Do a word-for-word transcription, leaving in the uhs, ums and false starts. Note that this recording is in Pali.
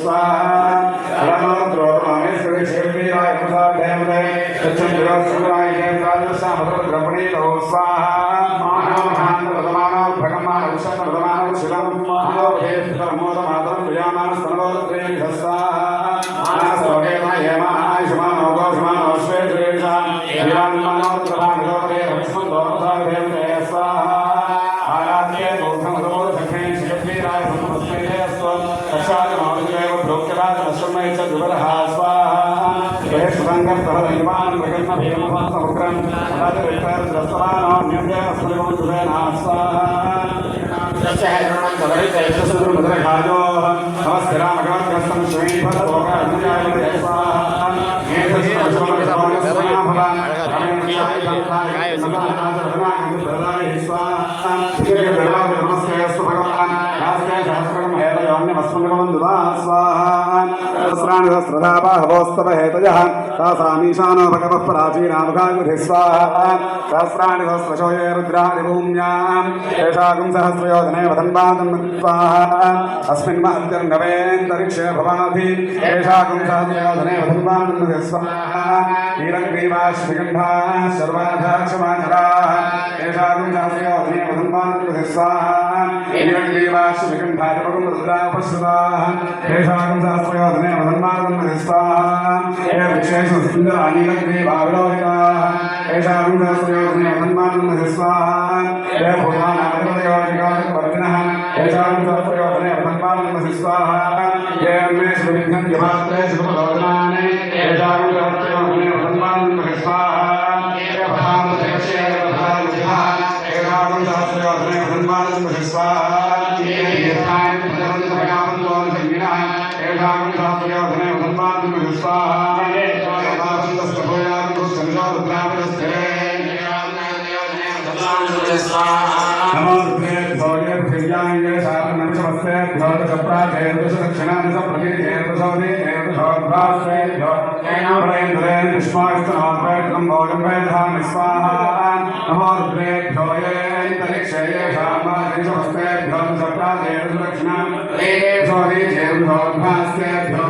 स्वाहा। अग्नोत्रोतमामेश्वरी क्षेत्रीराय पुरुषार्थेमते यच्छन्तिरस्सुराय क्षेत्राय शामतरुद्रप्रणीतौ स्वाहा। मानवमहान्तर्वतमानोऽभ्रकमाणविषन्नवतमानविषदं मानवभेदमोदमातरं क्रियामाणस्तनवोदत्रेण स्वाहा। मानसोकेतनयेमायुषमाणो दोषमाणोऽश्वेषुरेषा। स्वाहा। आराध्ये ऊर्ध्वमधोऽधःक्षेमं शिखिर्वीराय समर्पयेस्त्वं। रक्षाजमाविदेव प्रोक्तराजनश्रमयेच्च विवरः स्वाहा। बहिष्टसङ्गत्वरदैवानं प्रकर्णभीमभत्समुग्रं। अदादिविक्रान्तरस्तमानो न्यन्देव स्मरिवं सुतेन स्वाहा। तस्य हैन्द्रमं सदरितेजस्सुदुर्मदनघायोः। नमस्ते रामगणत्रस्तं श्रीभद्रोकाय स्वाहा। स्वाहा। सहस्राणि सहस्रधा बाहवोस्तव हेतयः। तासामीशानो भगवः पराचीनामुखाग्निः स्वाहा। सहस्राणि सहस्रशो ये रुद्रा हविर्भूम्यां। तेषां सहस्रयोजने वसन्मानं स्वाहा। अस्मिन् महत्यर्णवेऽन्तरिक्षे भवाधि। तेषां सहस्रयोजने वसन्मानं स्वाहा। नीलग्रीवाश्विकण्ठाः सर्वाधाक्षमाचराः। तेषां सहस्रयोजने वसन्मानं स्वाहा। नीलग्रीवाश्विकण्ठाः सर्वगुणरुद्रापश्रुताः। तेषां सहस्रयोजने वसन्मानं स्वाहा। ये वृक्षेषु सुन्दरा नीलग्रीवा विलोकिताः। तेषां सहस्रयोजने वसन्मानं स्वाहा। ये भूतानामधिपतयो विकासवर्जिनः। तेषां सहस्रयोजने वसन्मानं स्वाहा। ये अन्नेषु विविध्यन्ति पात्रेषु सुखभोजनानि। तेषां सहस्रयोजने वसन्मानं स्वाहा। ये पथामृतयक्षे पथामृतः। तेषां सहस्रयोजने वसन्मानं स्वाहा। ये दीर्घायुः भवन्तु भयावन्तो न सञ्ञिनः। तेषां सहस्रयोजने वसन्मानं स्वाहा। ये तावन्तस्तपोयागुस्तनिजो रुद्रावतस्ते। नमो रुद्रेभ्यो ये पृथिव्यां ये शावन्नमिषमस्तेभ्यो दश प्राचेतुर्दश दक्षिणादश प्रतीचेतुर्दशोदीचेतुर्दशोर्ध्वास्तेभ्यो तेनापरेन्द्रेण विष्णोस्तनोत्पयत्नं भोजं वेदधामि स्वाहा। नमो रुद्रेभ्यो येऽन्तरिक्षे येषां वाजनिषमस्तेभ्यो दश प्राचेतुर्दश दक्षिणा प्रतीचेतुर्दशोर्ध्वास्तेभ्यो